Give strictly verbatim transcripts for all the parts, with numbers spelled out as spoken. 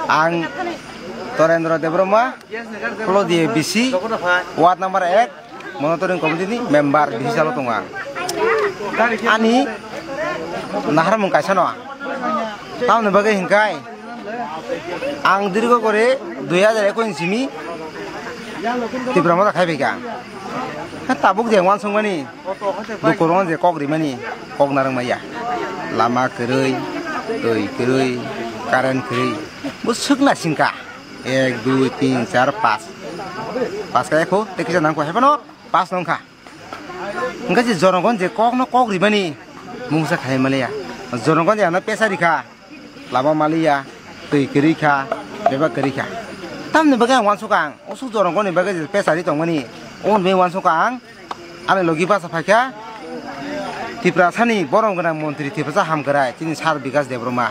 Ang Torendra Debbarma, Khulodi B C, ward number ek, monitoring committee ni member bisi salo tongo ang. Ani naharmung kaisa no. Tamoni bagwi hinkai ang dirgo gore dui hajar ekwis ni simi Tipra Motha khai phaikha. Ha, tabuk je wansukmani, dukurung je kok rimani, kok narwk maya. Lama kwrwi, twi kwrwi, current kwrwi. Bo swkna singkha. Ek, dui, tin, char, pas. Pas kaya kho, tei kisa nangkho, hai phano pas nongkha. Hingke je jonogon je kokno kok rimani, mungsa khai maliya. Jonogon je ano pesa rikha. Lama maliya, twi kwrwi kha, bebak kwrwi kha. Tamni bagwi ang wansukha ang, usuk jorongkoni bagwi je pesari tongmani, oboni bagwi wansukha ang, ani logi basa phaikha, Tiprasani borom gwnang montri Tiprasa hamkrai, chini sir Bikash Debbarma.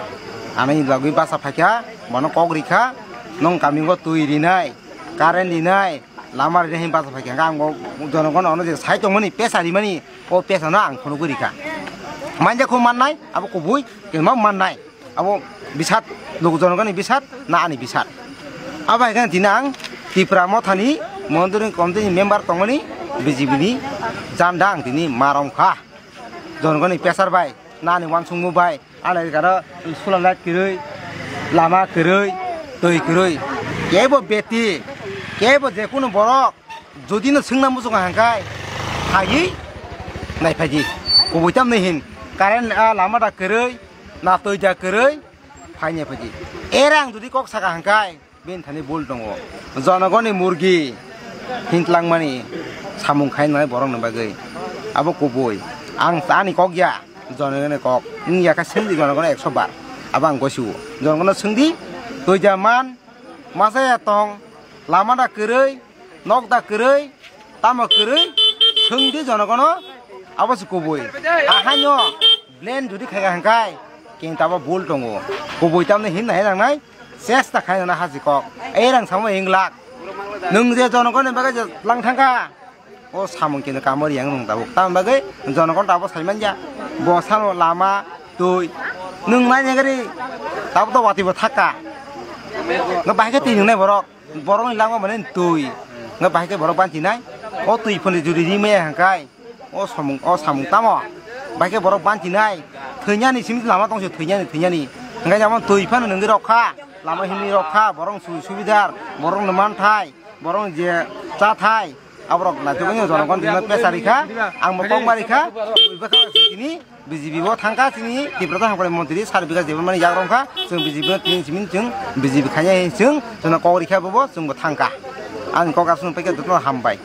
Ani logi basa phaikha, bono kok rikha, nwng kamingo twi rinai, current rinai, lama rinai hinwi basa phaikha, ang bo jonogono ono je sai tongmani, pesa rimani, o pesano ang phunugwi rikha. Manja kho mannai, abo kubui, kinma mannai. Abo bisat, luku jonogoni bisat, na ani bisat. Abo hai khe tini ang Tipra Mothani monitoring committee ni member tongmani B J P ni janda ang tini ma rwngkha. Jonogoni pesar bai, na ani wansukmung bai, ani garo sula light kwrwi, lama kwrwi, twi kwrwi. Kebo beti, kebo jekunu borok, jodi no swngna muchungo hangkai, phaiwi naiphaidi. Kubui tamni hin, current, ah, lama da kwrwi, na twi da kwrwi, phai naiphaidi. Era ang jodi kok saka hangkai, bini thani bul tongo. Jonogoni murgi hintlangmani samung khainai borokni bagwi. Abo kubui. Ang ani kok ya, jonogoni kok. Wng ya khe swngdi jonogoni ekso bar. Abo ang gosi o. Jonogono swngdi, twi da man, masa ya tong, lama da kwrwi, nok da kwrwi, tamo kwrwi, swngdi jonogono, abo se kubui. Ahaino blame jodi khaikha hangkai, kintu abo bul tongo. Kubui tamni hin nai nangnai, chesta khainana haji kok. Ei rang samo inglak. Nwng je jonogoni bagwi je lang thangkha, o samung kintu kamo riyang nwng tabuk. Tamni bagwi jonogon tabuk sai manya. Bo sano lama, twi. Nwng nai nagari, tabuk to wati bo thakka. Nga bahai khe twi nwngnai borok. Borokni langma mane twi. Nga bahai khe borok banchi nai. O twi phone juri ri maya hangkai. O samung, o samung tamo. Bahai khe borok banchi nai. Thwinyani simi lama tongse thwinyani, thwinyani. Hingkai jamo twi phano nungwi rok kha. Lama himni rok kha. Borok su-, subidar. Borok no manthai. Borok je chathai. Aborok naitugwi jonogon tini pesari kha. Ang bo kok mari kha. Twi bwkha tini. B J P bo thangkha chini Tiprasa hamkrai montri sir Bikash Debbarmani yagrong kha, chwng B J P no tini simi chwng B J P khainai chwng chwngno kok rikha bobo chwngbo thangkha. Ani kok aswk paikha jotono hambai.